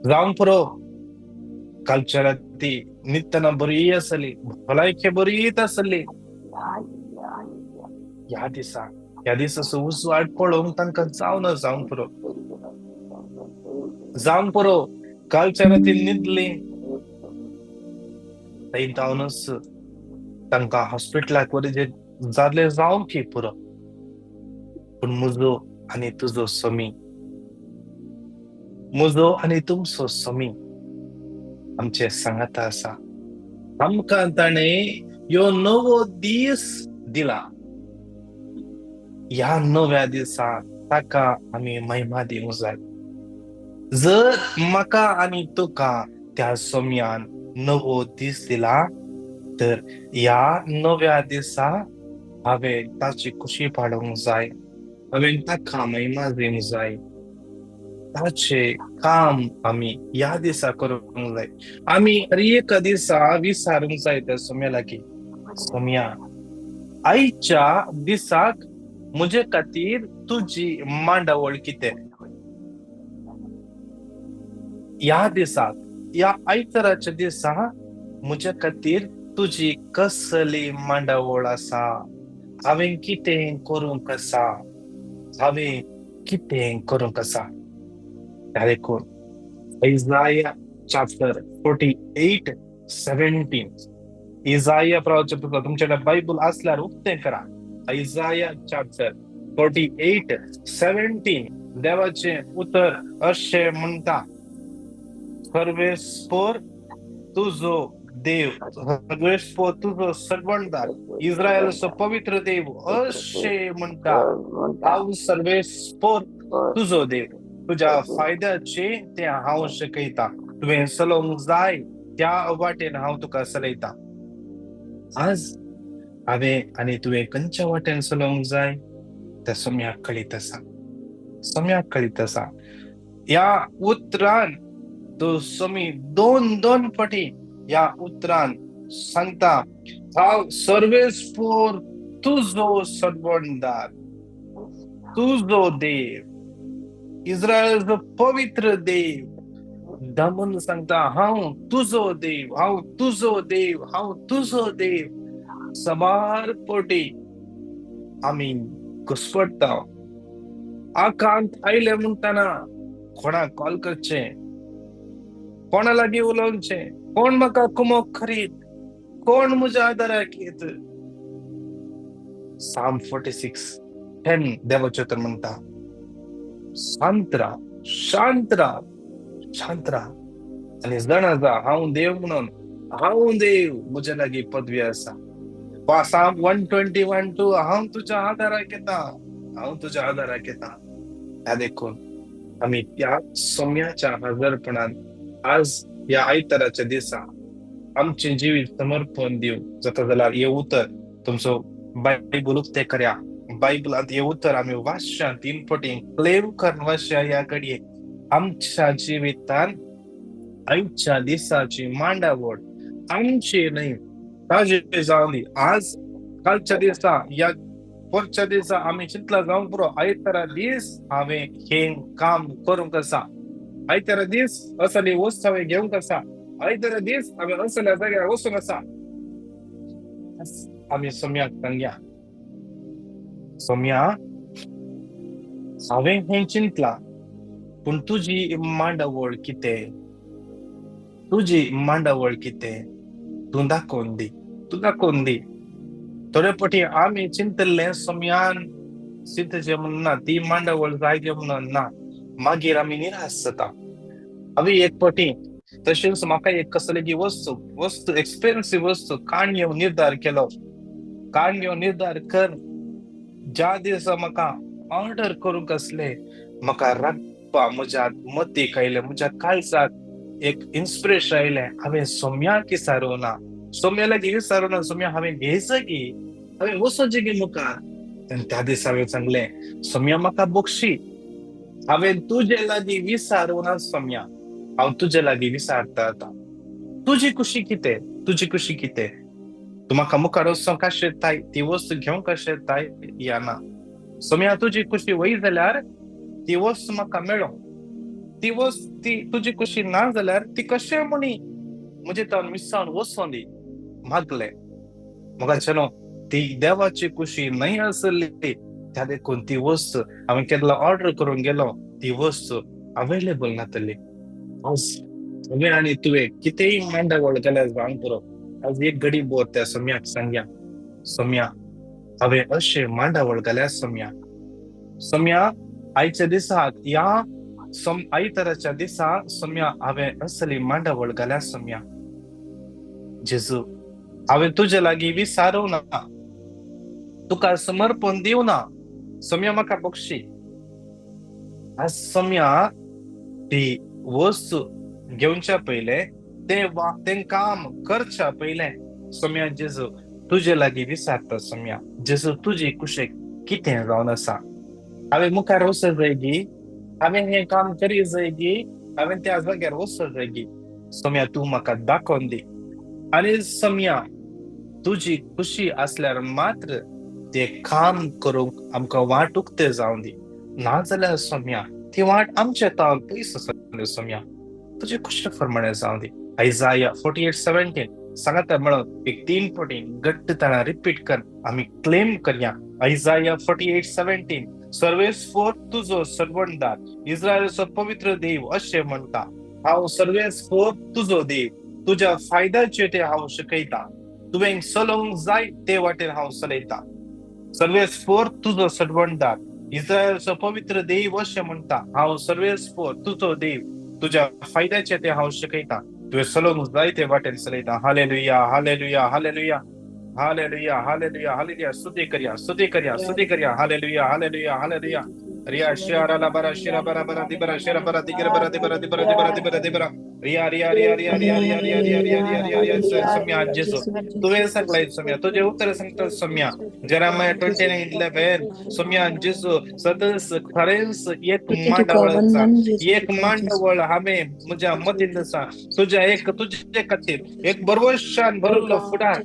जावंक पुरो. कालच्या राती न्हिदतना बरी आसली, भलायकी बरीच आसली. ह्या दिसा, ह्या दिसाचो उजवाड पळोवंक तांकां जावना जावंक पुरो, जावंक पुरो. कालच्या राती न्हिदली थंय जावनच तांकां हॉस्पिटलाक वरी जाल्ले जावंक पुरो. पूण म्हजो आनी तुजो समी, म्हजो आनी तुमचो समी आमचे सांगाता आसा. आमकां ताणें ह्यो नवो दीस दिला. ह्या नव्या दिसा ताका आमी महिमा दिवंक जाय. जर म्हाका आनी तुका त्या सोम्यान नवो दीस दिला तर ह्या नव्या दिसा हांवें ताची खुशी पाडोवंक जाय, हांवें ताका महिमा दिवंक जाय. ताचें काम आमी ह्या दिसा करूंक जाय. आमी हर एका दिसा विचारूंक जाय त्या सोम्या लागीं, सोम्या आयच्या दिसाक म्हजे खातीर तुजी मांडावळ कितें? ह्या दिसाक, ह्या आयताराच्या दिसा म्हज्या खातीर तुजी कसली मांडावळ आसा? हांवें कितें करूंक आसा? हांवें कितें करूंक आसा? देखून इजाया चॅप्टर 48:17, इजाया प्रवचन, तुमच्याकडे बायबल असल्यार उक्तें करा. इजाया चॅप्टर 48:17 देवाचें उतर अशें म्हणटा, सर्वेस्पर तुजो देव, सर्वेस्पर तुजो सर्वणदार, इस्रायलाचो पवित्र देव अशें म्हणटा, हांव सर्वेस्पर तुजो देव, तुज्या फायद्याचे तें हांव शिकयता, तुवें चलोवंक जाय त्या वाटेन हांव तुका चलयता. आज हांवें आनी तुवें खंयच्या वाटेन चलोवंक जाय तें सोम्याक कळीत आसा, सोम्याक कळीत आसा. ह्या उतरान तो सोमी दोन दोन फाटी ह्या उतरान सांगता, हांव सर्वेस्पर तुजो सर्वणदार, तुजो देव, इस्रायलाचो पवित्र देव. दामून सांगता, हांव तुजो देव, हांव तुजो देव, हांव तुजो देव. सबार पटी आमी घुस्पडटा. आकांत आयले म्हणटना कोणाक कॉल करचें, कोणा लागीं उलोवचें, कोण म्हाका कुमोक खरीत, कोण म्हज्या आदाराक येत? साम 46:10 देवाचें उतर म्हणटा, शांत राव, शांत राव, शांत राव आनी जाणा जा हांव देव म्हणून, हांव देव, म्हज्या लागीं पदवी आसा. साम 121:2 हांव तुज्या आदाराक येता, हांव तुज्या आदाराक येता. ह्या देखून आमी त्या सोम्याच्या हजरपणान आज ह्या आयताराच्या दिसा आमचें जिवीत समर्पण दिवंक जाता जाल्यार हे उतर तुमचो बायबल उक्तें करया. बायबलांत हे उतर आमी वाचच्या, तीन फावटी क्लेम करून वाचया. ह्या घडये आमच्या जिवितान आयच्या दिसाची मांडावळ आमची न्हय ताजी जावन दी. आज कालच्या दिसा ह्या पोरच्या दिसा आमी चिंतला जावंक पुरो, आयतारा दीस हांवें हें काम करूंक आसा, आयतारा दीस असली वस्त हांवें घेवंक आसा, आयतारा दीस हांवें असल्या जाग्यार वचूंक आसा. आमी सोम्याक सांगया, सोम्या हांवें हें चिंतलां, पूण तुजी मांडावळ कितें, तुजी मांडावळ कितें तूं दाखोवन दी, तूं दाखोवन दी. थोडे फावटी आमी चिंतल्लें सोम्यान चिंतचें म्हणून ना, ती मांडावळ जाय ती म्हणून ना, मागीर आमी निराश जाता. हांवें एक फावटी तशेंच म्हाका एक कसली की वस्तू वस्तू एक्सपेन्सीव वस्तू काण घेवन निर्धार केलो, काण घेवन निर्धार कर ज्या दिसा म्हाका ऑर्डर करूंक आसलें, म्हाका राखपा म्हज्या मतीक आयलें, म्हज्या काळजाक एक इन्स्पिरेशन आयलें. हांवें सोम्याक विचारूं ना, सोम्या लागीं विचारूं ना, सोम्या हांवें घेयचो की, हांवें वचोचें की मुखार. आनी त्या दिसा हांवें सांगलें, सोम्या म्हाका बक्षी, हांवें तुजे लागीं विचारूं ना सोम्या, हांव तुजे लागीं विचारता आतां, तुजी खुशी कितें, तुजी खुशी कितें, तूं म्हाका मुखार वचोंक आशेताय, ती वस्तू घेवंक आशेताय या ना? सोम्या तुजी खुशी वय जाल्यार ती वस्तू म्हाका मेळों. ती वस्त ती तुजी कुशी ना जाल्यार ती कशें म्हणी म्हजे तावन मिसावन वचोन दी मागले. म्हाका ती देवाची कुशी न्हय आसली, त्या देखून ती वस्त हांवें केन्ना ऑर्डर करूंक गेलो ती वस्त अवेलेबल नातली. आज हांवें आनी तुवें कितेंय मांडावळ केल्यार जावंक पुरो, आज एक घडी बोर त्या सम्याक सांगया, सम्या हांवें अशें मांडावळ घाल्या, सम्या सम्या आयच्या दिसाक ह्या आयताराच्या दिसा सम्या हांवें असली मांडावळ घाल्या. सम्या जेजू हांवें तुजे लागीं विसारूं ना, तुका समर्पण दिवं ना, सम्या म्हाका बक्षी. आज सम्या ती वस्तू घेवच्या पयलें तें काम करच्या पयलें सम्या जेजू तुजे लागीं विसारता. सम्या जेजू तुजी कुशेक कितें जावन आसा, हांवें मुखार वचत जायगी, हांवें हें काम करी जायगी, हांवें त्या जाग्यार वचत जायगी, सम्या तूं म्हाका दाखोवन दी. आनी सम्या तुजी खुशी आसल्यार मात्र ते काम करूंक आमकां वाट उक्ते जावन दी, नाजाल्यार सम्या ती वाट आमच्या तावन पयस आसा. सम्या तुजी खुशी प्रमाणे जावन दी. आयजाया 48:17 सांगता म्हणून एक 3 फावटी घट्ट ताणा रिपीट कर, आमी क्लेम करया. आयजाया 48:17 सर्वेस्पोर तुजो सर्वणदार इस्रायलचो पवित्र देव अशें म्हणटा, हांव सर्वेस्पोर तुजो देव, तुज्या फायद्याचे ते हांव शिकयता, तुवें चलोवंक जाय ते वाटेर हांव चलयता. सर्वेस्पोर तुजो सर्वणदार इस्रायलचो पवित्र देव अशें म्हणटा, हांव सर्वेस्पोर तुजो देव, तुज्या फायद्याचे ते हांव शिकयता, तुवें चलोवंक जाय ते वाटेर चलयता. Hallelujah hallelujah hallelujah hallelujah hallelujah hallelujah. स्तुती करया स्तुती करया स्तुती करया. Hallelujah hallelujah hallelujah. रिया शिरा बरा शिरा बरा बरा दिबरा शिरा बरा दिगर बरा दिबरा दिबरा दिबरा दिबरा दिबरा रिया रिया रिया रिया रिया रिया रिया रिया रिया रिया रिया रिया. सम्या जेजू तुवें सांगलाय सम्या, तुजें उत्तर सांगता सम्या. जेरामाया 29:11 सम्या जेजू सदस खरेंच एक मांडावळ आसा, एक मांडावळ हांवें म्हज्या मतींत आसा तुज्या एक तुजे खातीर एक बरवशान भरिल्लो फुडार,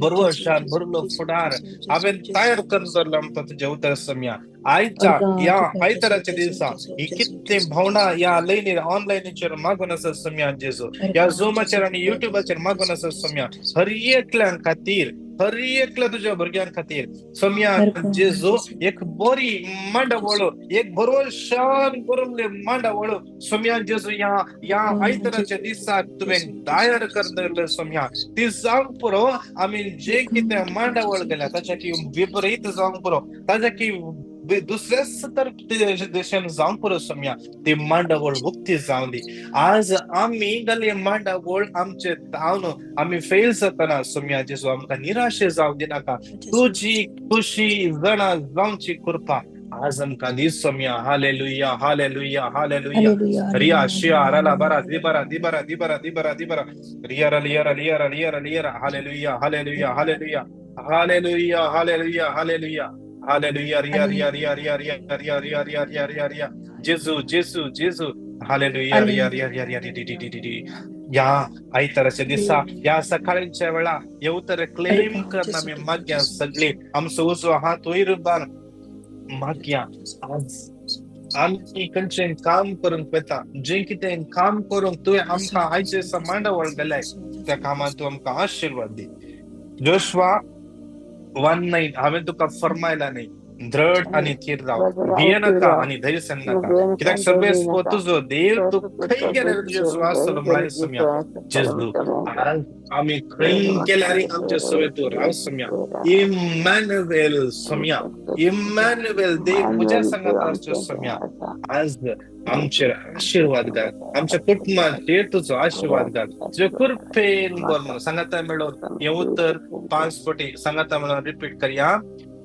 बरवशान भरिल्लो फुडार हांवें तयार करून दवरला म्हणटा तुजें उतर सम्या. आयच्या ह्या आयताराच्या दिसा ही कितली भावना ह्या लायनीर ऑनलायनीचेर मागून आसा सम्या जेजू, ह्या झुमाचेर आनी युट्यूबाचेर मागून आसा सम्या. हर एकल्या खातीर, हर एकल्या तुज्या भुरग्यां खातीर सम्या जेजू एक बरी मांडावळ, एक बरोशान बरयल्ली मांडावळ सम्या जेजू ह्या ह्या आयताराच्या दिसाक तुवें तयार करून दवरलें सम्या. ती जावंक पुरो आमी जे कितें मांडावळ गेल्या ताच्या की विपरीत जावंक पुरो, ताच्या की दुसऱ्याच तर देशान जावंक पुरो सम्या. ती मांडावळ उक्ती जावन दी. आज आमी घाली मांडावळ आमचे तावन आमी फेल जातना सम्या जेजू आमकां निराशे जावं दिनाका. तुजी खुशी जाणा जावची कृपा आज आमकां दी सम्या. Hallelujah hallelujah hallelujah. रिया शिया रला बरा दिबरा दिबरा दिबरा दिबरा दिबरा Riya रलिया रलिया रलिया रलिया. Hallelujah hallelujah hallelujah hallelujah hallelujah hallelujah hallelujah. Riya Riya Riya Riya Riya Riya Riya Riya Riya Riya Riya. जेजू जेजू जेजू. हालेलुया रिया रिया रिया रिया डी डी डी डी. ह्या आयताराच्या दिसा ह्या सकाळच्या वेळा हे उतर क्लेम करना आमी मागया सगळी आमचो उजवो हात वयर बान मागया. आज आमी खंयचें काम करूंक वता, जें कितें काम करूंक तुवें आमकां आयचे दिसा मांडावळ घालाय त्या कामांत तूं आमकां आशिर्वाद दी. जोशवा 1:9 हांवें तुका फरमायला न्ही, दृढ आनी थीर राव, भिये नाका आनी धैर्य नाका, कित्याक सर्वेस्पोर तुजो देव तूं खंय गेल्यार तुजे स्वास म्हळ्यार सम्या. जेजू आज आमी खंय गेल्यार आमचे सवे तूं राव सम्या. इम्मॅन्युएल सम्या, इम्मॅन्युएल देव म्हज्या सांगात आसचो सम्या. आज आमचेर आशिर्वाद घाल, आमच्या कुटुंबाचेर तुजो आशिर्वाद घाल, तुजे कृपेन बर म्हणून सांगाता मेळोवन हें उतर 5 फावटी सांगाता मेळोवन रिपीट करया.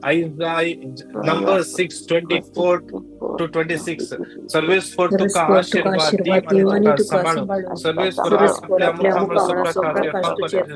Isaiah number 6:24 to 26. सर्वेस्पोर तुका आशिर्वाद दी आनी तुका सांबाळू. सर्वेस्पोर आपल्या मुखामळ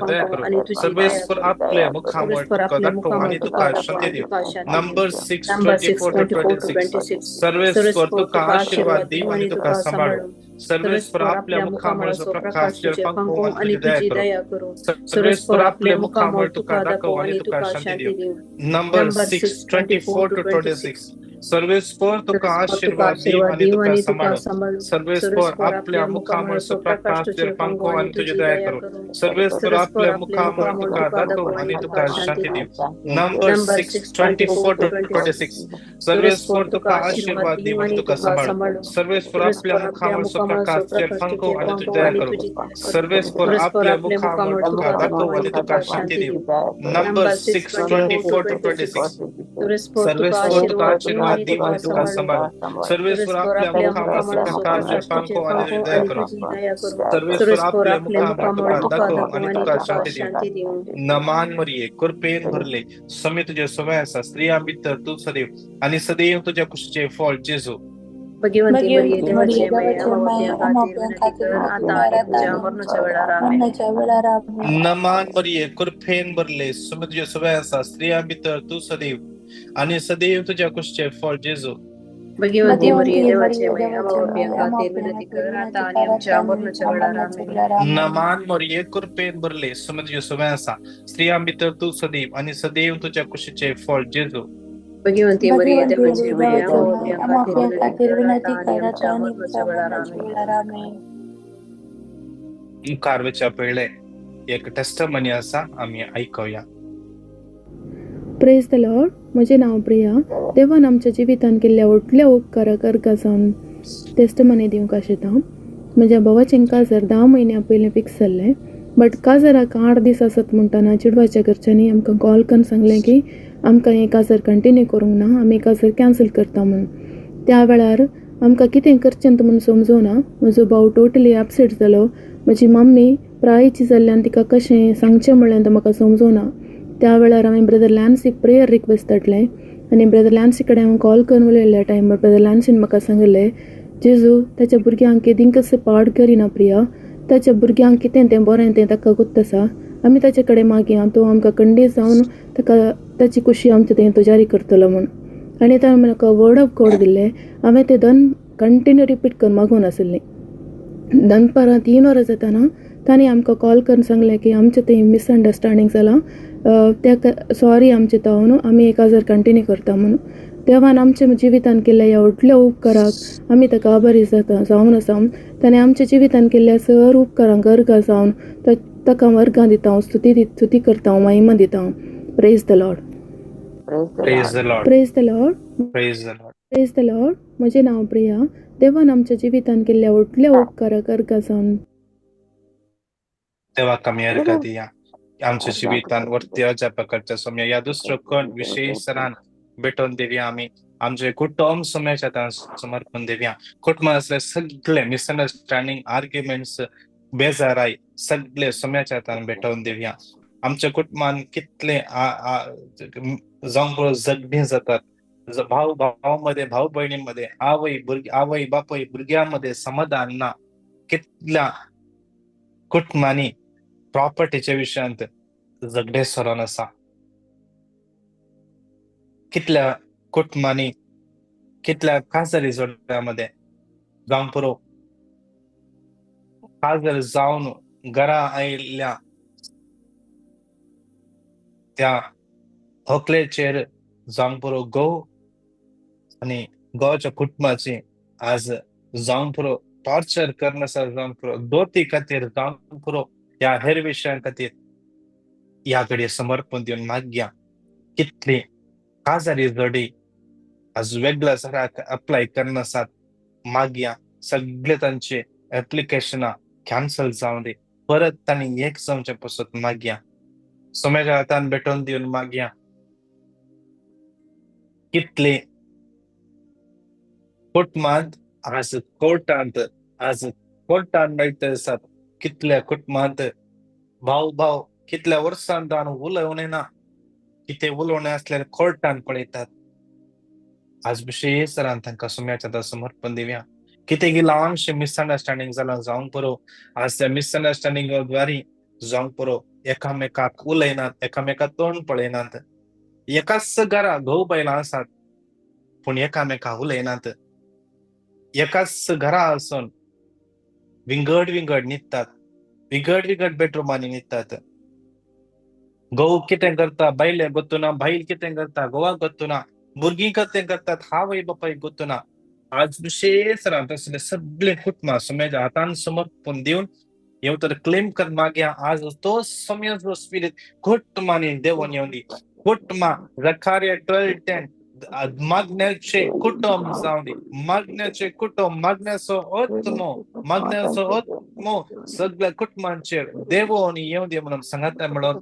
दया करू. सर्वेस्पोर आपल्या मुखामळ तुका दाखोवं आनी तुका शांती दिवं. Number 6:24 to 26. सर्वेस्पोर तुका आशिर्वाद दी आनी तुका सांबाळू. सर्वेस्पोर आपल्या मुखामळाचो प्रकाश फांकोवं आनी तुजी दया करू. सर्वेस्पोर आपल्या मुखामळ तुका दाखोवं आनी तुका शांती दिवं. Number 6:24 to 26. सर्वेस्पर तुका आशीर्वाद दिवं आनी तुका सांबाळूं. सर्वेस्पर आपल्या मुखामळचो प्रकाश तुजेर फांको आनी तुजी दया करूं. सर्वेस्पर आपल्या मुखामळ तुका दाखोवं आनी तुका शांती दिवं. Number 6, 24 to 26. सर्वेस्पर तुका आशीर्वाद दिवं आनी तुका सांबाळूं. सर्वेस्पर आपल्या मुखामळचो प्रकाश तुजेर फांको आनी तुजी दया करूं. सर्वेस्पर आपल्या मुखामळ तुका दाखोवं आनी तुका शांती दिवं. Number 6, 24 to 26. सर्वेस्पर तुका आशीर्वाद दिवं आनी तुका सांबाळूं. सर्वेस्पर आपल्या मुखामळचो प्रकाश तुजेर फांको आनी तुजी दया करूं. सर्वेस्पर आपल्या मुखामळ तुका दाखोवं आनी तुका शांती दिवं. नमान मरिये, कृपेन भरले, स्वामी तुजे सवय आसा. स्त्रियां भितर तूं सदैव आनी सदैव तुज्या कुशीचें फळ जेजू. भगवंती मरिये, देवाचे माये, आम्हा पाप्यां खातीर विनंती कर, आता आणि आमच्या मरणाच्या वेळार. आमेन. नमान मरिये, कृपेन भरले, स्वामी तुजे सवय आसा. स्त्रियां भितर तूं सदैव आनी सदैव तुज्या कुशीचें फळ जेजू. भगवंती मरिये, देवाचे माये, आम्हा पाप्यां खातीर विनंती कर, आता आणि आमच्या मरणाच्या वेळार. आमेन. नमान मरिये, कृपेन भरले, स्वामी तुजे सवय आसा. स्त्रियां भितर तूं सदैव आनी सदैव तुज्या कुशीचें फळ जेजू. भगवंती मरिये, देवाचे माये, आम्हा पाप्यां खातीर विनंती कर, आता आणि आमच्या मरणाच्या वेळार. आमेन. मुखार वचच्या पयलें एक टेस्टमनी आसा, आमी आयकुया. प्रेज the Lord. म्हजें नांव प्रिया. देवान आमच्या जिवितान केल्ल्या व्हडल्या उपकाराक अर्गां जावन टेस्टमनी दिवंक आशेता. म्हज्या भावाचें काजार 10 म्हयन्यां पयलीं फिक्स जाल्लें, बट काजाराक 8 दीस आसत म्हणटना चेडवाच्या घरच्यांनी आमकां कॉल करून सांगलें की आमकां हें काजार कंटिन्यू करूंक ना, आमी काजार कॅन्सल करता म्हूण. त्या वेळार आमकां कितें करचें म्हूण समजूना. म्हजो भाव टोटली अपसेट जालो. म्हजी मम्मी प्रायेची जाल्ल्यान तिका कशें सांगचें म्हणलें तें म्हाका समजूना. त्या वेळार हांवें ब्रदर लॅन्सीक प्रेयर रिक्वेस्ट धाडलें आनी ब्रदर लॅन्सी कडेन हांव कॉल करून उलयल्ल्या टायमार ब्रदर लॅन्सीन म्हाका सांगलें, जेजू ताच्या भुरग्यांक केदींकच पाड करिना प्रिया, ताच्या भुरग्यांक कितें तें बरें तें ताका गोत्त आसा, आमी ताचे कडेन मागया, तो आमकां खंडीत जावन ताका ताची खुशी आमचे थंय तुजारी करतलो म्हूण. आनी ताणें म्हाका वर्ड ऑफ गॉड दिल्लें. हांवें तें दन कंटिन्यू रिपीट करून मागून आशिल्लें. दनपारां 3 वरां जाताना तांणी आमकां कॉल करून सांगलें की आमचें थंय मिसअंडरस्टँडींग जालां, त्या सॉरी आमचें तावन आमी 1000 कंटिन्यू करता म्हूण. देवान आमच्या जिवितान केल्ल्या ह्या व्हडल्या उपकाराक आमी ताका आभारी जाता जावन आसा. ताणें आमच्या जिवितान केल्ल्या सर उपकारांक अर्गां जावन ताका वर्गां दिता, स्तुती करता, महिमा दिता. Praise the Lord. Praise the Lord. Praise the Lord. Praise the Lord. Praise the Lord. म्हजें नांव प्रिया. देवान आमच्या जिवितान केल्ल्या व्हडल्या उपकाराक अर्गां जावन देवाक आमी अर्गां दिया. आमच्या जिवितान वरती अजाप करच्या सोम्या ह्या दुसरो कोण विशेष सरान भेटोवन दिवया. आमी आमचे कुटुंब सोम्याच्या हातान समर्पण दिवया. कुटुंबान आसले सगळे मिसअंडरस्टँडींग, आर्ग्युमेंट्स, बेजाराय सगळे सोम्याच्या हातान भेटोवन दिवया. आमच्या कुटुंबान कितले जावंक पुरो झगडीं जातात, भाव भावामध्ये, भाव भयणीमध्ये, आवय भुरगे, आवय बापूय भुरग्यांमध्ये समाधान ना. कितल्या कुटुंबांनी प्रॉपर्टीच्या विशयांत झगडे सरोन आसा. कितल्या कुटुंबांनी, कितल्या काजारी जोड्यामध्ये जावंक पुरो काजार जावन घरा आयिल्ल्या त्या होकलेचेर जावंक पुरो घोव आनी घोवाच्या कुटुंबाची आज जावंक पुरो टॉर्चर करनासा, जावंक पुरो दोती खातीर, जावंक पुरो ह्या हेर विशयां खातीर ह्या घडये समर्पण दिवन मागया. कितली काजारी जोडी आज वेगळ्या सराक अप्लाय करनासात, मागया सगळे तांचे एप्लिकेशनां कॅन्सल जावं दी, परत तांणी एक जावचे पसत मागया. सोम्याच्या हातान भेटोवन दिवन मागया. कितले कुटुंबांत आज कोर्टांत, आज कोर्टान मेळटा आसात. कितल्या कुटुंबांत भाव भाव कितल्या वर्सां ताणें उलोवणें ना, कितें उलोवणें आसल्यार कोर्टान पळयतात. आज विशेष तरान तांकां सोम्याच्या हातान समर्पण दिवया. कितें की ल्हानशें मिसअंडरस्टँडींग जालां जावंक पुरो, आज त्या मिसअंडरस्टँडींग द्वारे जावंक पुरो एकामेकाक उलयनात, एकामेकाक तोंड पळयनात. एकाच घरा घोव बायलां आसात पूण एकामेकाक उलयनात. एकाच घरा आसून विंगड विंगड न्हिदतात, विंगड विंगड बेडरुमांनी न्हिदतात. घोव कितें करता बायले गोत्तुना, बायल कितें करता घोवाक गोत्तुना. भुरगीं कितें करतात आवय बापायक गोत्तुना. आज विशेष तसले सगळे कुटुंबां सोम्याच्या हातान समर्पण दिवन हे उतर क्लेम कर मागया. आज तो सोम्याचो स्पिरीट कुटुंबांनी देवून येवन दी. कुटुंबां जकारिया 12:10 मागण्याचे कुटुंब जावं दी, मागण्याचे कुटुंब, मागण्याचो आत्मो, मागण्याचो आत्मो सगळ्या कुटुंबांचेर देवोन येवं दी म्हणून सांगाता म्हणून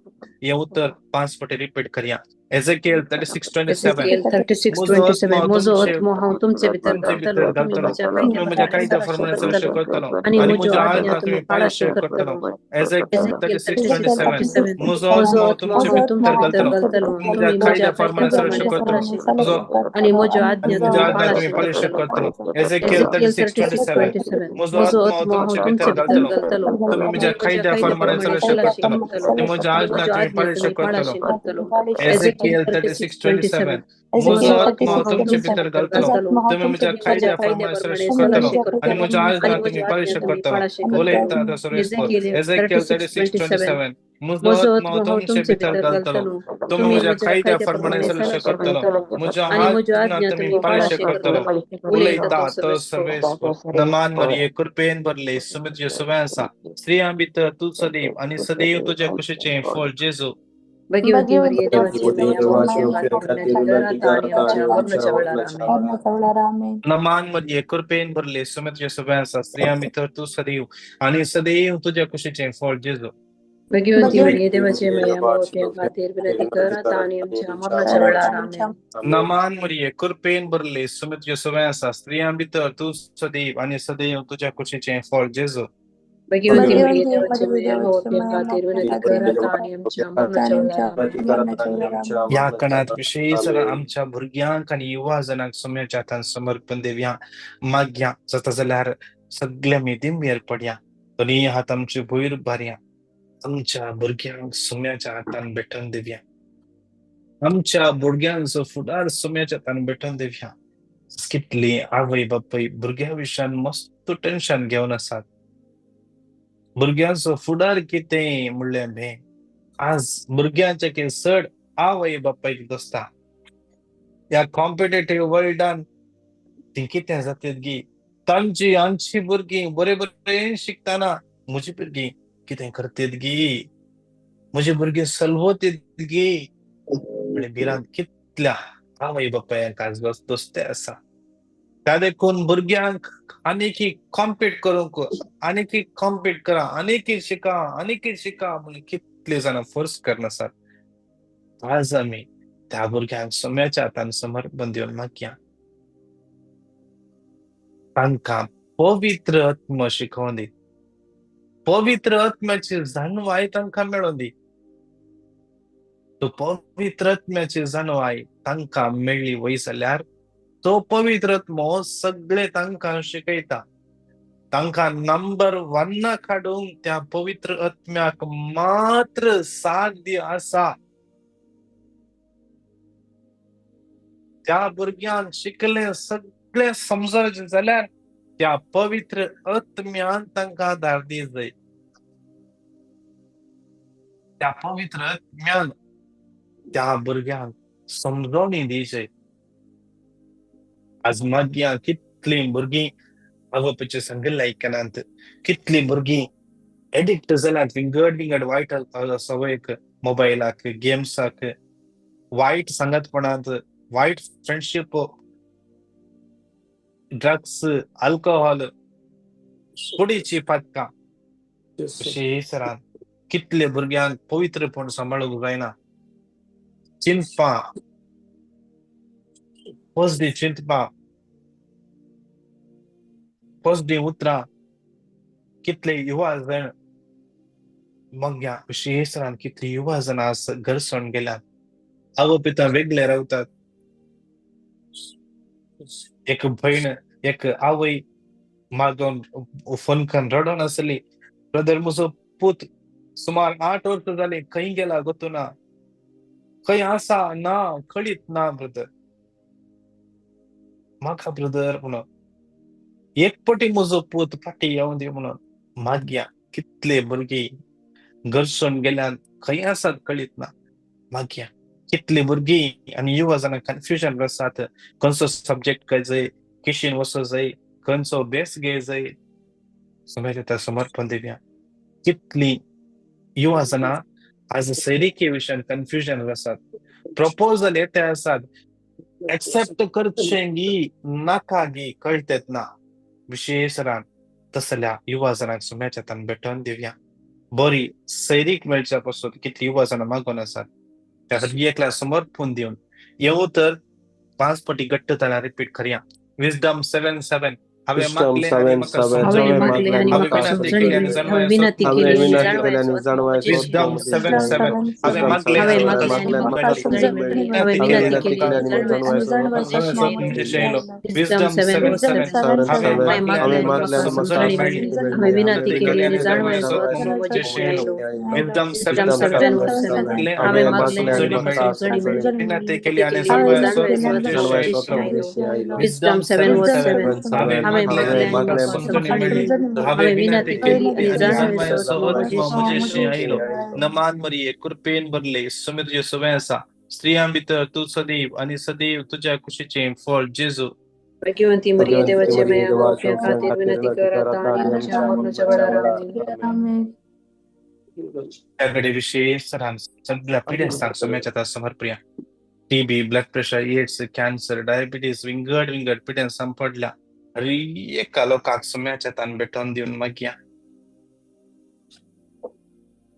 हे उतर 5 फावटी रिपीट करया. Ezekiel 36:27. Ezekiel 36:27. म्हजो आत्मो हांव तुमचे भितर घालतलो, तुमी म्हज्या कायद्या प्रमाणे चलशे करतलो आनी म्हज्यो आज्ञा तुमी पाळशे करतलो. Ezekiel 36:27. म्हजो आत्मो तुमचे भितर घालतलो, तुमी म्हज्या कायद्या प्रमाणे चलशे करतलो आनी म्हज्यो आज्ञा तुमी पाळशे करतलो. Ezekiel 36:27. म्हजो आत्मो तुमचे भितर घालतलो, तुमी म्हज्या कायद्या प्रमाणे चलशे करतलो आनी म्हज्यो आज्ञा तुमी पाळशे करतलो. Ezekiel 36:27. म्हजो आत्मो तुमचे भितर घालतलो, तुमी म्हज्या कायद्या प्रमाणे चलशे करतलो आनी म्हज्यो आज्ञा तुमी पाळशे करतलो. उलयता तसो. Ezekiel 36:27. म्हजो आत्मो तुमचे भितर घालतलो, तुमी म्हज्या कायद्या प्रमाणे चलशे करतलो, म्हज्यो आज्ञा तुमी पाळशे करतलो. उलयता तो सर्वेस्पर. नमान मरिये, कृपेन भरले, सुमित सवय आसा, स्त्रियां भितर तूं सदैव आनी सदैव तुज्या कुशीचें फळ जेजू. भगवती मरिये, देवाची माता, नमान मरिये, कृपेन भरले, सुमित सवय आसा, स्त्रियां भितर तूं सदैव आनी सदैव तुज्या कुशीचें फळ जेजू. भगवती मरिये, देवाची माता, खातीर विनंती कर आता आनी आमच्या मरणाच्या वेळार. आमेन. नमान मरिये, कृपेन भरले, सुमित सवय आसा, स्त्रियां भितर तूं सदैव आनी सदैव तुज्या कुशीचें फळ जेजू. भगवती मरिये, देवाची माता, खातीर विनंती कर आता आनी आमच्या मरणाच्या वेळार. आमेन. ह्या कणांत विशेष आमच्या भुरग्यांक आनी युवा जणांक सोम्याच्या हातान समर्पण देवया. मागया जाता जाल्यार सगळे आमी दिमयेर पडया, दोनी हात आमचे भुंयर बारया, आमच्या भुरग्यांक सोम्याच्या हातान भेटोवन दिवया, आमच्या भुरग्यांचो फुडार सोम्याच्या हातान भेटोवन दिवया. कितली आवय बापूय भुरग्या विशयान मस्त टेन्शन घेवन आसात, भुरग्यांचो फुडार कितें म्हणलें भे. आज भुरग्यांचे की चड आवय बापायक दोसता. ह्या कॉम्पिटेटीव वर्ल्डान ती कितें जातात गी, तांची आमची भुरगीं बरे बरे शिकतना म्हजी भुरगीं कितें करतात गी, म्हजी भुरगीं सलवतीत गी म्हळ्यार भिरांत कितल्या आवय बापायक आज दोस्ते आसा. त्या देखून भुरग्यांक आनीकी कॉम्पीट करूंक, आनीकी कॉम्पीट करा, आनीकी शिका, आनीकी शिका म्हणून कितले जाणां फोर्स करनासात. आज आमी त्या भुरग्यांक सोम्याच्या हातान समर्पण दिवन मागया, तांकां पवित्र आत्मो शिकोवन दी, पवित्र आत्म्याची जाणवाय तांकां मेळोवन दी. तो पवित्र आत्म्याची जाणवाय तांकां मेळ्ळी वय जाल्यार तो पवित्र आत्मो सगळे तांकां शिकयता. तांकां नंबर 1 काडूंक त्या पवित्र आत्म्याक मात्र साध्य आसा. त्या भुरग्यांक शिकलें सगळें समजलें जाल्यार त्या पवित्र आत्म्यान तांकां आदार दी जाय. त्या पवित्र आत्म्यान त्या भुरग्यांक समजवणी दी जाय. आज मागया कितलीं भुरगीं आवय सांगिल्लें आयकनात, कितलीं भुरगीं एडिक्ट जाल्यात विंगड विंगड वायट सवयक, मोबायलाक, गेम्साक, वायट सांगातपणांत, वायट फ्रेंडशीप, ड्रग्स, अल्कोहोल, कुडीची पातकां. विशेष कितले भुरग्यांक पवित्रपण सांबाळूंक जायना. चिंतपा पसदी, चिंतपा पसदी उतरां कितले युवा जण मग्या विशेष कितले युवा जण आज घर सोडून गेल्यात, आवय पिता वेगळे रावतात. एक भयण, एक आवय मागून फोन करून रडोन आसली, ब्रदर म्हजो पूत सुमार 8 वर्सां जाली खंय गेला गोतू ना, खंय आसा ना कळीत ना ब्रदर, म्हाका ब्रदर म्हणून एक पटी म्हजो पूत फाटी येवन दी म्हणून मागया. कितले भुरगीं घर सोडून गेल्यान, खंय आसात कळीत ना. मागया कितली भुरगीं आनी युवा जाणां कन्फ्युजन आसात, खंयचो सब्जेक्ट काय जाय, किशीन वचो जाय, खंयचो बेस घे जाय. सोम्याच्या समर्पण दिवया. कितली युवा जाणां आज सैरिकी विशयान कन्फ्युजन आसात, प्रपोजल येते आसात, एक्सेप्ट करचें गी नाका गी कळटेत ना. विशेष तसल्या युवा जाणांक सोम्याच्या हातान भेटोवन दिवया. बरी सैरीक मेळच्या पासून कितली युवा जाणां मागून आसात, त्या एकल्या समर्पण दिवन येवं तर 5 पटी घट्ट ताळ्यान रिपीट करया. विजडम 7:7. हांवें मागलें आनी म्हाका समजणी मेळ्ळी, हांवें विनंती केली आनी जाणवाय. विजडम 7:7. हांवें मागलें आनी म्हाका समजणी मेळ्ळी, विजडम 7:7. हांवें मागलें आनी म्हाका समजणी मेळ्ळी, विनंती केली आनी जाणवाय. विजडम 7:7. हांवें मागलें आनी म्हाका समजणी मेळ्ळी, विनंती केली आनी जाणवाय. विजडम 7:7. हांवें मागलें आनी म्हाका समजणी मेळ्ळी, हांवें विनंती केली आनी जाणवायेचो आत्मो म्हजेशी आयलो. नमान मरिये, कृपेन भरले, स्वामी तुजे सवें आसा, स्त्रियां भितर तूं सदैव आनी सदैव तुज्या कुशीचें फळ जेजू. भाग्यवंती मरिये, देवाचे माया, आमच्या खातीर विनंती कर आता आनी आमच्या मरणाच्या वेळार. आमेन. त्या कडेन विशेष सगळ्या पिडेस्तांक सोम्याच्या समर्पया. TB, blood pressure, AIDS, cancer, diabetes विंगड विंगड पिडेस्तां पडल्या एका लोकांक सोम्याच्या हातान भेटोवन दिवन मागया.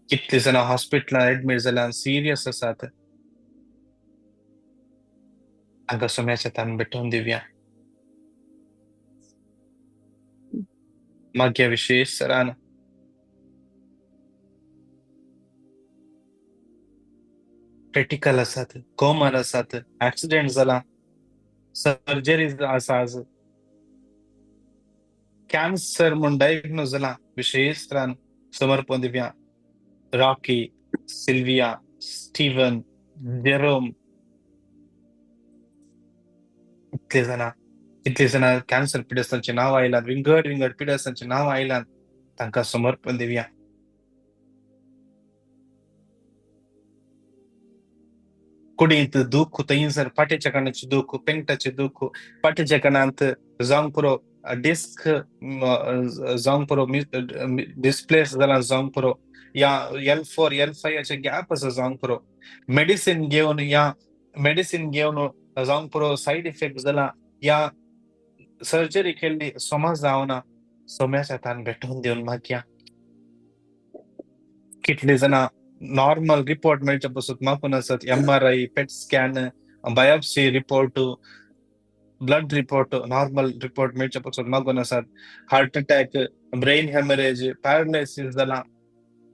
कितली जाणां हॉस्पिटलान एडमीट जाल्यान सिरियस आसात, तांकां सोम्याच्या हातान भेटोवन दिवया. मागया विशेष सरान क्रिटिकल आसात, कोमान आसात, एक्सिडेंट जाला, सर्जरी आसा, आज कॅन्सर म्हूण डायग्नोज जाला, विशेष तरान समर्पण दिवया. रॉकी, सिल्विया, स्टीवन, जेरोम, इतले जाणां, कितले जाणां कॅन्सर पिडेस्तांचें नांव आयलां, विंगड विंगड पिडेस्तांचें नांव आयलां, तांकां समर्पण दिवया. कुडींत दूख थंयसर फाटीच्या कानाचें दूख, पेंगटाचें दूख, फाटीच्या कानांत जावंक पुरो डिस्क जावंक पुरो, डिस्प्लेस जाला जावंक पुरो, या L4 L5 हाचे गॅप आसा जावंक पुरो, मेडिसीन घेवन या मेडिसीन घेवन जावंक पुरो सायड इफेक्ट जाला, या सर्जरी केल्ली समज जावना, सोम्याच्या हातान भेटोवन दिवन मागया. कितले जाणां नॉर्मल रिपोर्ट मेळचे पसून मागून आसत, MRI, PET scan, biopsy report, blood report, normal report मेळचे पसून मागून आसात. Heart attack, brain haemorrhage, paralysis जाला,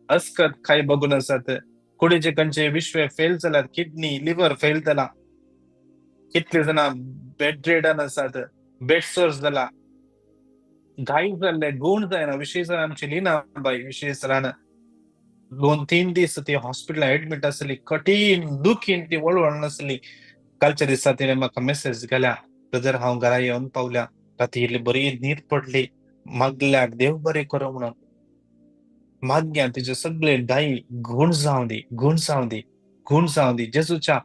अस्कत काय बघून आसात, कुडीचे खंयचे विश्वे फेल जाल्यात, किडनी, लिव्हर फेल जाला, कितले जाणां बेड रेडन आसात, बेड सोर्स जाला, घाई जाल्ले, गूण जायना. विशेष आमची लीना बाई विशेष रान 2-3 दीस ती हॉस्पिटलान एडमीट आसली, कठीण दुखीन ती वळवळ नासली. कालच्या दिसा तिणें म्हाका मेसेज घाल्या, ब्रदर हांव घरा येवन पावल्या, राती इल्ली बरी न्हीद पडली, मागल्याक देव बरें करूं म्हणून मागया. तिचे सगळे घाई गूण जावं दी, गूण जावं दी, गूण जावं दी, जेजूच्या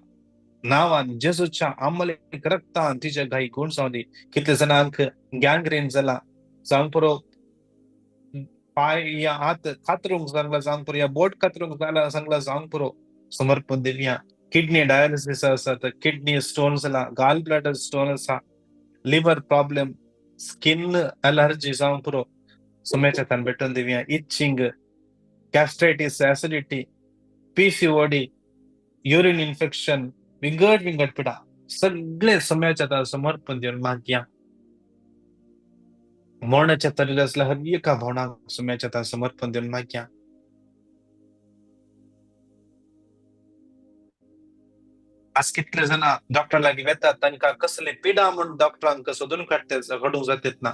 नांवान, जेजूच्या आमलेक रक्तान तिचे घाई गूण जावं दी. कितले जाणांक गँग्रीन जाला जावंक पुरो, पांय या हात कातरूंक सांगला जावंक पुरो, या बोट कातरूंक सांगला जावंक पुरो, समर्पण दिवया. किडनी डायलिसीस आसात, किडनी स्टोन जाला, गाल ब्लॅडर स्टोन आसा, लिव्हर प्रॉब्लेम, स्किन अलर्जी जावंक पुरो, सोम्याच्या हातान भेटोवन दिवया. Itching, gastritis, acidity, PCOD, urine infection, विंगड विंगड पिडा सगळे सोम्याच्या हातान समर्पण दिवन मागया. मरणाच्या तरेर आसल्या हर एका भावनाक सोम्याच्या हातान समर्पण दिवन मागया. आज कितले जाणां डॉक्टर लागीं वेतात, तांकां कसले पिडा म्हूण डॉक्टरांक सोदून काडटे काडूंक जातात ना,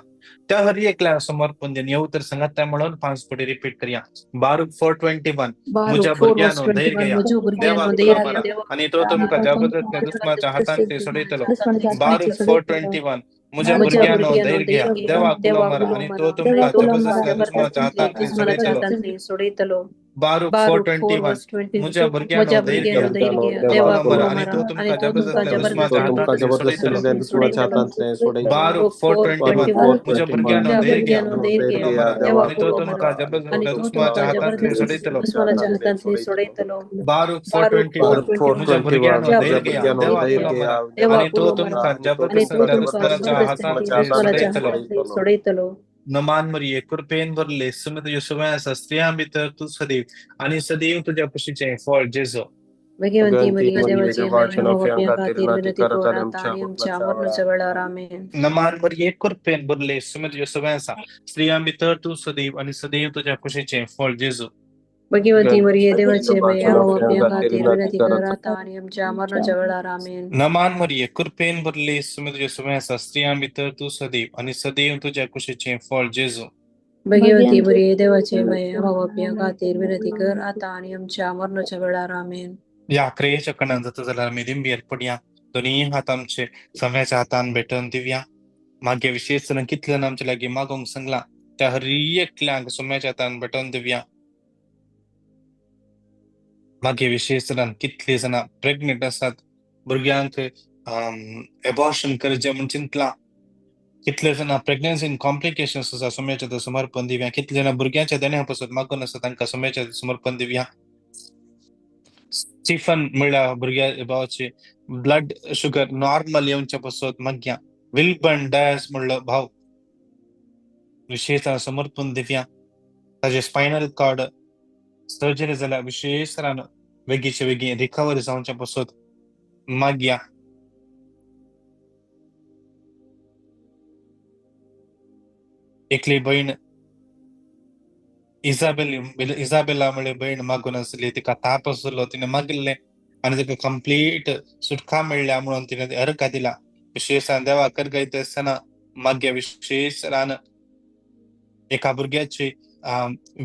त्या हर एकल्या समर्पण दिवन येवं तर सांगात म्हणून 5 पटी रिपीट करया. बारूक 4:21. म्हज्या भुरग्यांनो धैर्य घेया, देवाक तुला मारा आनी तो तुमकां जबरदस्तीन दुस्माच्या हातांत सोडयतलो. बारूक 4:21. म्हज्या भुरग्यांनो धैर्य घेया, देवाक तुला मारा आनी तो तुमकां जबरदस्तीन दुस्माच्या हातांत सोडयतलो. बारूक 4:21 म्हज्या भुरग्यांनो धैर्य घेया, देवा मरा आनी तो तुमकां जबरदस्ती दुस्मनाच्या हातांतलें सोडयतलो। बारूक 4:21 म्हज्या भुरग्यांनो धैर्य घेया, देवा मरा आनी तो तुमकां जबरदस्ती दुस्मनाच्या हातांतलें सोडयतलो। बारूक 4:21 म्हज्या भुरग्यांनो धैर्य घेया, देवा मरा आनी तो तुमकां जबरदस्ती दुस्मनाच्या हातांतलें सोडयतलो। नमान मरिये, कृपेन भरले, सुमे तुज्या सुवे आसा, स्त्रियां भितर तूं सदैव आनी सदैव तुज्या कुशीचें फळ जेजू। भगवंती मरिये, देवाची माय, आमच्या खातीर विनंती कर आता आणि आमच्या मरणाच्या वेळार। आमेन। नमान मरिये, कृपेन भरले, सुमे तुज्या सुवे आसा, स्त्रियां भितर तूं सदैव आनी सदैव तुज्या कुशीचें फळ जेजू। भगवंती मरिये, देवाची माय, आमच्या खातीर विनंती कर आता आणि आमच्या मरणाच्या वेळार। आमेन। नमान मरिये, कृपेन भरले, सुमे तुज्या सुवे आसा, स्त्रियां भितर तूं सदैव आनी सदैव तुज्या कुशीचें फळ जेजू। भगवंती मरिये, देवाची माय, आमच्या खातीर विनंती कर आता आणि आमच्या मरणाच्या वेळार। आमेन। ह्या क्रियेच्या कणान जाता जाल्यार आमी दिंबेर पडया, दोनूय हात आमचे सम्याच्या हातान भेटोवन दिवया। मागीर विशेश करून कितल्यान आमचे लागीं मागोवंक सांगलां त्या हर एकल्यांक सोम्याच्या हातान भेटोवन दिवया। मागीर विशेश करून कितले जाणां प्रेग्नंट आसात, भुरग्यांक एबॉर्शन करचें म्हूण चिंतलां, कितले जाणां प्रेग्नन्सीन कॉम्प्लिकेशन्स आसा सोम्याच्या हातान समर्पण दिवया। कितले जाणां भुरग्यांच्या देण्या पासून मागून आसा तांकां सोम्याच्या हातान समर्पण दिवया। स्टीफन म्हणल्यार भुरग्या भावाचे ब्लड शुगर नॉर्मल येवच्या पासत मागया। विल्बर्न डायस म्हणलो भाव विशेश समर्पण दिवया। ताजे स्पायनल कॉर्ड सर्जरी जाल्यार विशेश बेगीचे बेगीन रिकवरी जावच्या पासत मागया। एकली भयण इजाबेला म्हळ्यार भयण मागून आसली, तिका ताप आसलो, तिणें मागिल्लें आनी तिका कंप्लीट सुटका मेळ्ळ्या म्हणून तिणें अर्घ दिला। विशेष देवाक अर्घ दिता आसतना मागया। विशेष रान एका भुरग्याची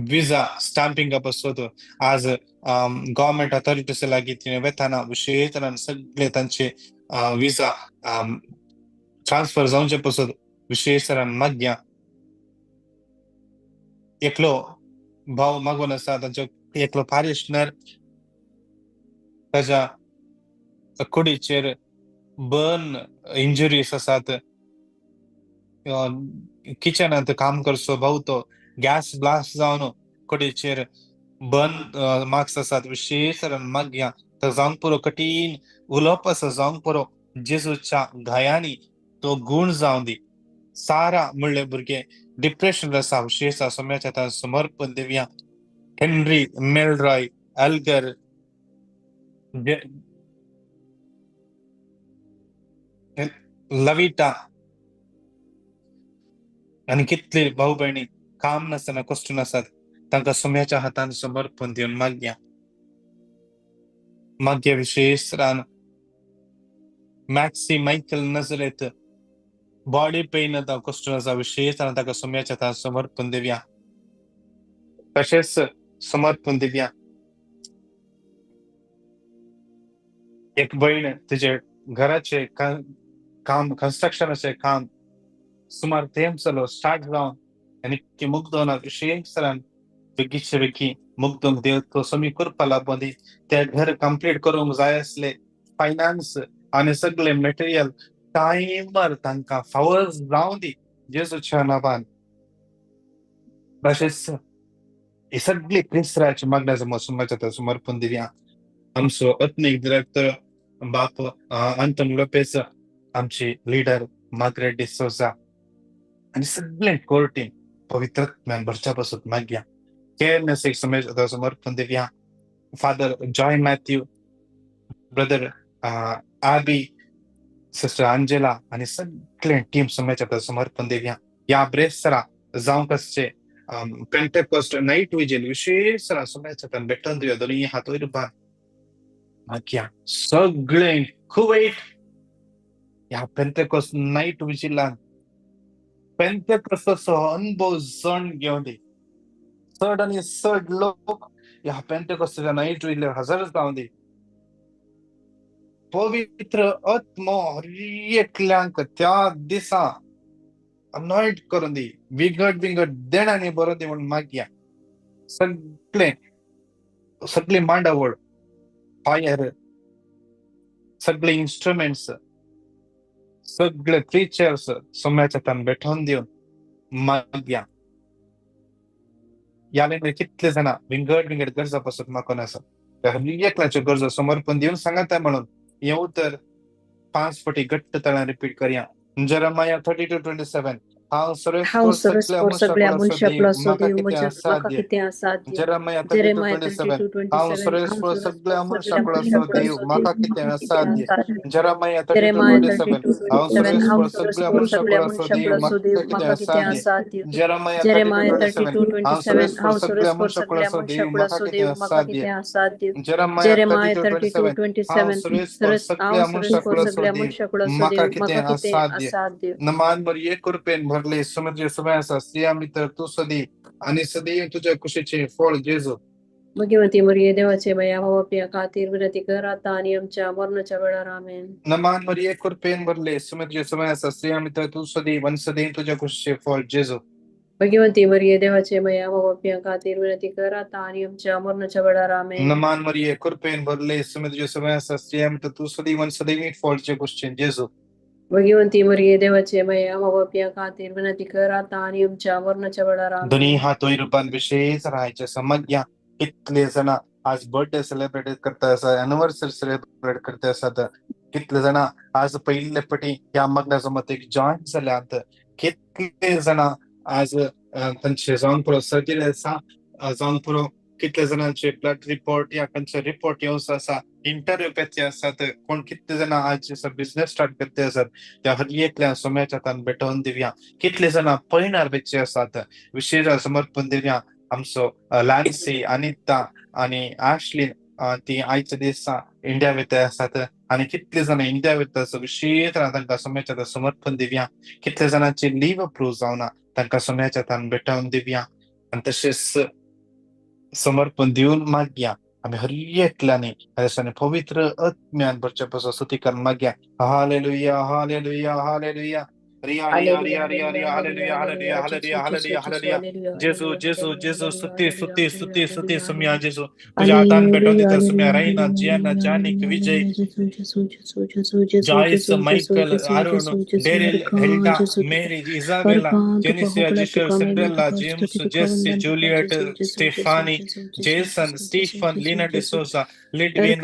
विजा स्टाम्पिंगा पासत आज गव्हर्मेंट ऑथॉरिटीज लागीं तिणें वेताना विशेष सगळे तांचे विजा ट्रान्सफर जावचे पासत विशेष मागया। एकलो भाव मागून आसा, तांचो एकलो पारिशनर ताज्या कुडीचेर बर्न इंजुरीज आसात, किचनांत काम करचो भाव तो गॅस ब्लास्ट जावन कुडीचेर बर्न मार्क्स आसात। विशेष मागया तो जावंक पुरो, कठीण उलोवप आसा जावंक पुरो, जेजूच्या घायांनी तो गूण जावं दी। सारा म्हणले भुरगे डिप्रेशन आसा, विशेष सोम्याच्या हातान समर्पण दिवया। हेनरी मेलरॉय अल्गर लविटा आनी कितले भाव भयणी काम नासतना कश्ट नासतात तांकां सोम्याच्या हातान समर्पण दिवन मागया। मागया विशेष रान मॅक्सी मायकल नजरेत बॉडी पेन कश्ट आसा, विशेष ताका सोम्याच्या हातान समर्पण दिवया। तशेंच समर्पण दिवया एक भयण तिजे घराचे काम कन्स्ट्रक्शनाचें काम सुमार तेंप जालो स्टार्ट जावन आनी मुग्दोना विशेष बेगीचे बेगी मुग्दोंक देव तो समी करपा लागून ते घर कंप्लीट करूंक जाय आसले, फायनान्स आनी सगळे मटेरियल टायमार तांकां फावो जावं दी जेजूच्या नांवान। तशेंच ही सगळी क्रिस्ताची मागण्या सोमाच्या समर्पण दिवया। आमचो आत्मीक डिरेक्टर बाप अंतन लोपेस, आमची लिडर मार्गरेट डिसोजा आनी सगळे कोर टीम पवित्र भरच्या पासून मागया। केअरनेस एक समर्पण दिवया। Father Joy Matthew, brother Abi, sister Angela आनी सगळे टीम समाजाच्या समर्पण दिवया। ह्या ब्रेस्तरा जावंक आसचे पेंटेकॉस्ट नायट विजील विशेष समाजाच्या भेटोवन दिवया। दोनूय हात वयर मागया सगळे कुवैट ह्या पेंटेकॉस्ट नायट विजिलान पेंटेकॉस्टाचो अनुभव जण घेवन दी। चड आनी चड लोक ह्या पेंटेकॉस्टाच्या नायट विजिलार हजर जावं दी। पवित्र आत्मो हर एकल्यांक त्या दिसा अनॉइंट करून दी, विंगड विंगड देणांनी बरोवन दी म्हूण मागया। सगळे सगळी मांडावळ, फायर, सगळे इन्स्ट्रुमेंट्स, सगळे प्रिचर्स सोम्याच्या हातान भेटोवन दिवन मागया. ह्या लायनीर कितले जाणां विंगड विंगड गरजा पासून मागून आसा, त्या हर एकल्याच्यो गरजो समर्पण दिवन सांगता म्हणून हें उतर 5 फावटी घट्ट तळान रिपीट करया. जेरेमाया 32:27, हांव हांव सर्वेस्पर सर्वेस्पर सगळ्या सगळ्या मनशाक मनशाक असो असो देव देव म्हाका म्हज्या कितें म्हाका असाध्य. कितें असाध्य. जेरेमाया जेरेमाया 32:27, हांव 32:27, हांव सर्वेस्पर सगळ्या सर्वेस्पर मनशाक सगळ्या असो मनशाक देव असो म्हाका देव कितें म्हाका कितें असाध्य. असाध्य. जेरेमाया जेरेमाया 32:27, हांव 32:27, हांव सर्वेस्पर सगळ्या सर्वेस्पर मनशाक सगळ्या असो मनशाक देव असो देव म्हाका कितें म्हाका कितें असाध्य. असाध्य. जेरेमाया जेरेमाया 32:27, हांव 32:27, सर्वेस्पर हांव सगळ्या सर्वेस्पर मनशाक सगळ्या असो देव मनशाक म्हाका असो कितें देव म्हाका असाध्य. कितें असाध्य. जेरेमाया जेरेमाया 32:27, हांव 32:27, सर्वेस्पर हांव सगळ्या मनशाक सर्वेस्पर असो सगळ्या देव मनशाक असो म्हाका देव कितें म्हाका कितें असाध्य. असाध्य. नमान मरिये कृपेन भरले, समुद्र समय आसा, स्त्रिया भितर तूं सदैव आनी सदैव तुज्या कुशीचें फळ जेजू. भगवती मरिये देवाचे माया बापा खातीर विनंती कर आता आणि आमच्या मरणाच्या वेळार. आमेन. नमान मरिये कृपेन भरले, समुद्र समय आसा, स्त्रिया भितर तूं सदैव आनी सदैव तुज्या कुशीचें फळ जेजू. भगवती मरिये देवाचे माया बापा खातीर विनंती कर आता आणि आमच्या मरणाच्या वेळार. आमेन. नमान मरिये कृपेन भरले, समुद्र समय आसा, स्त्रिया भितर तूं सदैव आनी सदैव फळ तुज्या कुशीचें जेजू. भगवंती मरिये देवाचे माया बापा खातीर विनंती कर आता आणि आमच्या मरणाच्या वेळार. दोन्ही आमेन. हातोय रुपान विशेष राहायचे समज्ञा. कितले जाणां आज बर्थडे सेलिब्रेट करता आसा, एनिवर्सरी सेलिब्रेट करता आसात. कितले जाणां आज पयले फावटी ह्या मग्ना जमातीक जॉयन जाल्यात. कितले जाणां आज तांचे जावन पुरो सर्जरी आसा, जावन पुरो कितले जाणांचे ब्लड रिपोर्ट या खंयचे रिपोर्ट येवचो आसा, इंटरव्यू पेचे आसात. कोण कितले जाणां आज बिझनेस स्टार्ट करते आसात, त्या हर एकल्या सोम्याच्या हातान भेटोवन दिवया. कितले जाणां पयणार वेचे आसात, विशेष समर्पण दिवया. आमचो लॅन्सी, अनिता आनी आशलीन ती आयच्या दिसा इंडिया वयता आसात आनी कितले जाणां इंडिया वयता आसा, विशेष तांकां सोम्याच्या हातान समर्पण दिवया. कितले जाणांची लीव अप्रूव जावना, तांकां सोम्याच्या हातान भेटोवन दिवया. आनी तशेंच समर्पण दिवन मागया आमी हर एकल्यानी ह्या दिसांनी पवित्र आत्म्यान भरचे पासून स्तुती करून मागया. Hallelujah, hallelujah, hallelujah. Riya Riya Riya Riya रिया, hallelujah, hallelujah, hallelujah, hallelujah, hallelujah. जेजू, जेजू, जेजू, स्तुती, स्तुती, स्तुती, स्तुती. सुम्या जेजू तुझ्या हातान भेटोवन दिता. सुम्या Raina, Gianna, Janik, Vijay, Joyce, Michael, Arun, Daryl, Hilda, Mary, Isabella, Jenicia, Jishel, Cinderella, James, Jesse, Juliet, Stephanie, Jason, Stephen, Lina D'Souza, Lidwin,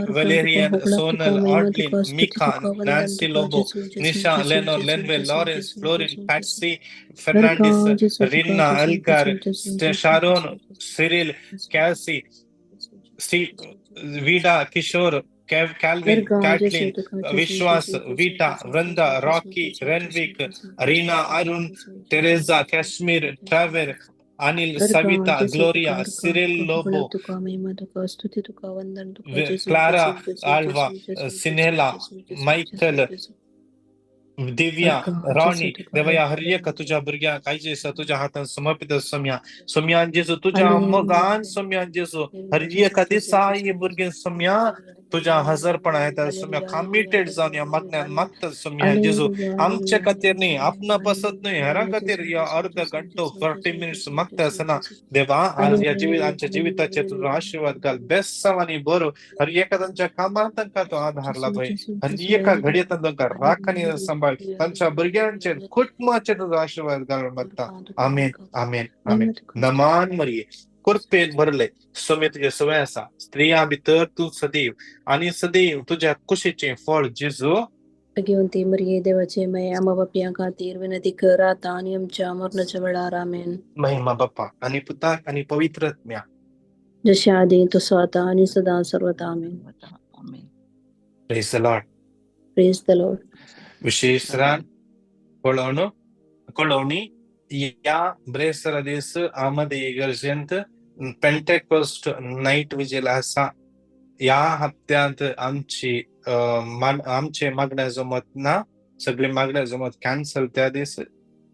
Valerian, Sonal, Audlin, Mika, Nancy Lobo, Nisha, Lenor, Lenwell, Lawrence, Florin, Patsy, Fernandes, Rinna, Algar, Sharon, Cyril, Cassie, Vida, Kishore, Calvin, Kathleen, Vishwas, Vita, Vrinda, Rocky, Renwick, Reena, Arun, Teresa, Kashmir, Trevor, Anil, Savita, Gloria, Cyril Lobo, Clara, Alva, Sinela, Michael, Divya, Ronnie. Devaaya हर एक तुझ्या भुरग्यांक आयचे दिसा तुज्या हातान समर्पित सोम्या. सोम्यान जेजू तुज्या मोगान सोम्यान जेजू हर एका दिसा ही भुरगीं सोम्या तुज्या हजरपणा येता सोम्या, कमिटेड जावन ह्या मागण्यान मागतात सोम्या जेजू. आमचे खातीर न्ही, आपणा पासत न्हय, हेरां खातीर ह्या अर्द घंटो 40 मिनिट्स मागता आसतना देवा आज ह्या जिवीत आमच्या जिविताचेर तुजो आशिर्वाद घाल. बेस्सांव आनी बरो हर एका तांच्या कामांत तांकां तो आधार लाभय. हर एका घडये तांकां राख आनी सांबाळ. तांच्या भुरग्यांचेर, कुटुंबाचेर तुजो आशिर्वाद घालून मागता. आमेन, आमेन, आमेन. नमान मरिये कृपेन भरले, सोमे तुजे सवय आसा, स्त्रियां भितर तूं सदैव आनी सदैव तुज्या कुशीचें फळ जेजू. भगवंती मरिये देवाचे माया बापा खातीर विनंती कर आता आणि आमच्या मरणाच्या वेळार. आमेन. महिमा बाप्पा आणि पुताक आणि पवित्र आत्म्या, जसे आधी तसो आता आणि सदा सर्वदा. आमेन. आमेन. Praise the Lord. Praise the Lord. विशेष पळोवन कळोवणी, ह्या ब्रेस्तारा दीस आमदे इगर्जेंत पेंटेकोस्ट नायट विजील आसा. ह्या हप्त्यांत आमची आमचे मागण्या जमत ना, सगळे मागण्या जमत कॅन्सल. त्या दीस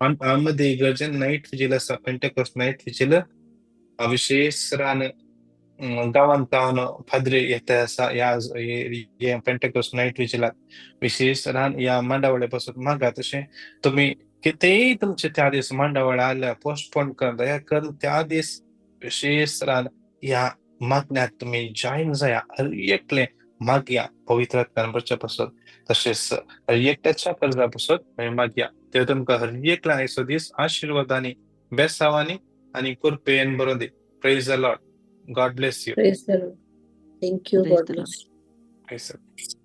आमदे इगर्जेन नायट विजील आसा, पेंटेकोस्ट नायट विजील. विशेष रान गांवांत तावन फादरी येता आसा ह्या पेंटेकोस्ट नायट विजिलाक. विशेष रान ह्या मांडावळे पासून मागा. तशें तुमी कितेंय तुमचे त्या दीस मांडावळ आल्या पोस्टपोन कर, दया करून त्या दीस विशेष रान ह्या मागण्यात तुमी जॉयन जाया, हर एकले मागया पवित्र आत्म्यान भरच्या पासत, तशेंच हर एकट्याच्या गरजा पासत आमी मागया. देव तुमकां हर एकल्यान आयचो दीस आशिर्वादांनी, बेसावांनी आनी कृपेन भरोन दी. Praise the Lord. God bless you. Praise the Lord. Thank you. Praise God the Lord. Bless. Praise the Lord.